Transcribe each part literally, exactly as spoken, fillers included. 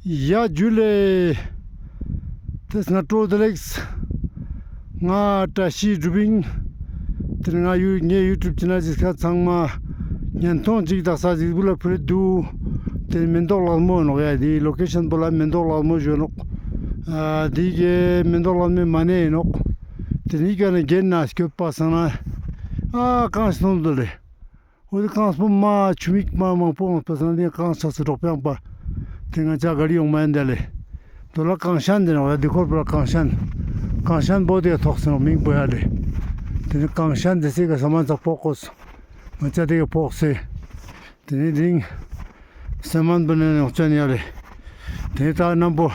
ཡ་ཇུ་ལེ། ཏེ་སྔ་དྲོ་བདེ་ལེགས། ང་བཀྲ་ཤིས་གྲུབ་ཨིན། ཏེ་ནེ་ང་ཡུ་ངའི་ཡུ་ཊུབ་ཆེ་ནལ་ཅིག་ཁ་ཚང་མ་ཉན་ཐོང་ཅིག་དག་ས་ཅིག་བུ་ལ་ཕུལ་དུག། ཏེ་མེན་ཏོག་ལག་མོ་ཨིན་ནོག་ཡ། ཏེ་ལོ་ཀེ་ཤན་པོ་ལ་མེན་ཏོག་ལག་མོ་ཞུ་ནོག། ཨ་ཏེ་གི་མེན་ཏོག་ལག་མོའི་མ་ནེ་ཨིན་ནོག། ཏེ་ནེ་ཀ་ནེ་གྱེན་ན་སྐྱོད་པ་སང་ན་ཨ་གངས་སྟོང་དུ་ལེ། འོ་ཏེ་གངས་པོ་མ་ཆུ་མིག་མ་མང་པོ་འོང་པ་སང་ཏེ་གངས་ཆགས་སུ་འགྲོགས་པའང་པ། ཏེ་ང་ཅག་ག་རི་ཡོང་མ་ཡིན་ཏེ་ལེ། དོ་ལ་གངས་ཤན་ཏེ་ནོག་ཡ། ཏེ་ཁོར་པོ་ལ་གངས་ཤན། གངས་ཤན་པོ་ཏེ་ཐོགས་སེ་ནོག་མིང་པོ་ཡ་ལེ། ཏེ་ནེ་གངས་ཤན་ཏེ་སི་ཀ་ས་མ་ཚ་ཕོག་གོས། ང་ཅག་ཏེ་གི་ཕོག་སེ། ཏེ་ནེ་རིང་སེ་མན་པོ་ནེ་ནོག་ཅན་ཡ་ལེ། ཏེ་ནེ་ད་རྣམ་པོ་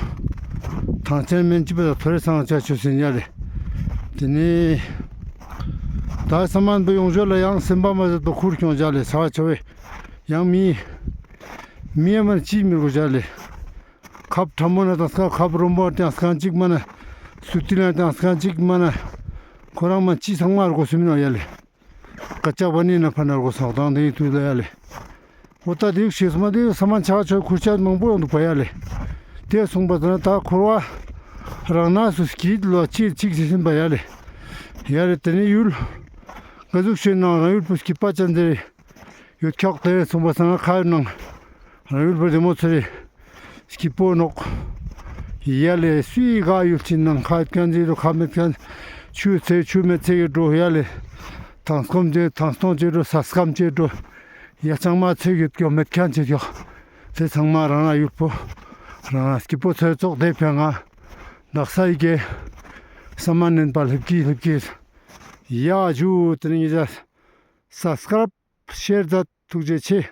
ཐང་ཆེན་མེན་ཅི་པ་ད་ཐོ་རེ་སང་ཆ་ཆུ་སེ་ཡ་ལེ། ཏེ་ནེ་ད་སེ་མན་པོ་ཡོང་ཞོར་ལ་ཡང་སེམས་པ་མ་ཟད་པ་ཁུར་ཁྱོང་ཇ་ལེ། ས་ཆ་བེ་ཡང་མི་མི་ཡ་མན་ཅི་མི་རུ་ཇ་ལེ། ཁབ་ཁྲ་མོ་ན་དང་སྐ་ཁབ་རོམ་པོ་དང་སྐང་ཅིག་མ་ན། སུ་ཏི་ལ་དང་སྐང་ཅིག་མ་ན། ཁོ་རང་མ་ཅི་ཚང་མ་རུ་གོ་སུ་མི་ནོག་ཡ་ལེ། ཀ་ཅག་པ་ནི་ན་ཕ་ན་རུ་གོ་སོང་དང་ཏེ་ཡི་དུས་ལ་ཡ་ལེ། འོ་ད་ཏེ་ཤེས་མ་ཏེ་ས་མ་ཆ་ཆོས་ཁུར་ཆ་མང་པོ་ཡོང་དུག་པ་ཡ་ལེ། ཏེ་སོང་པ་ད་ན་ད་ཁོར་བ་རང་ན་སུ་སྐྱིད་ལོ་ཅི་ཅིག་ཅི་ཟིན་པ་ཡ་ལེ། ཡ་ལེ་ཏེ་ནེ་ཡུལ་ག་ཟུག་ཤེས་ནང་རང་ཡུལ་པོ་སྐྱིད་པ་ཅན་ཏེ་ཡོད་ཁྱོག་ཏེ་སོང་པ་སང་ཁ་ཡོད་ནང་རང་ཡུལ་པོ་བདེ་མོ་ཚོ་རེ། སྐྱིད་པོ་ནོག། ཡ་ལེ་སུའི་ག་ཡུལ་ཅིག་ནང་ཁ་ཡོད་ཁན་ཅིག་འགྲོ་ཁ་མེད་ཁན་ཆུ་ཚེ་ཆུ་མེད་ཚེ་གི་འགྲོ་ཡ་ལེ། ཐང་སྐོམ་ཅིག་ཐང་སྟོང་ཅིག་འགྲོ་ས་སྐམ་ཅིག་འགྲོ། ཡ་ཚང་མ་ཚེ་གི་སྐྱོ་མེད་ཁན་ཅིག་ཡོད། ཏེ་ཚང་མ་རང་རང་ཡུལ་པོ་རང་རང་སྐྱིད་པོ་ཚེ་ཙོགས་ཏེ་ཕན་ང་དག་ས་ཡི་གེ་ས་མ་ནན་པ་ལེབ་ཀི་ལེབ་ཀི། ཡ་ཇུ། ཏེ་ནེ་ཉེ་ཞ་སབ་སི་ཀ་རབ་ཤེར་ཛད་ཐུགས་རྗེ་ཆེ།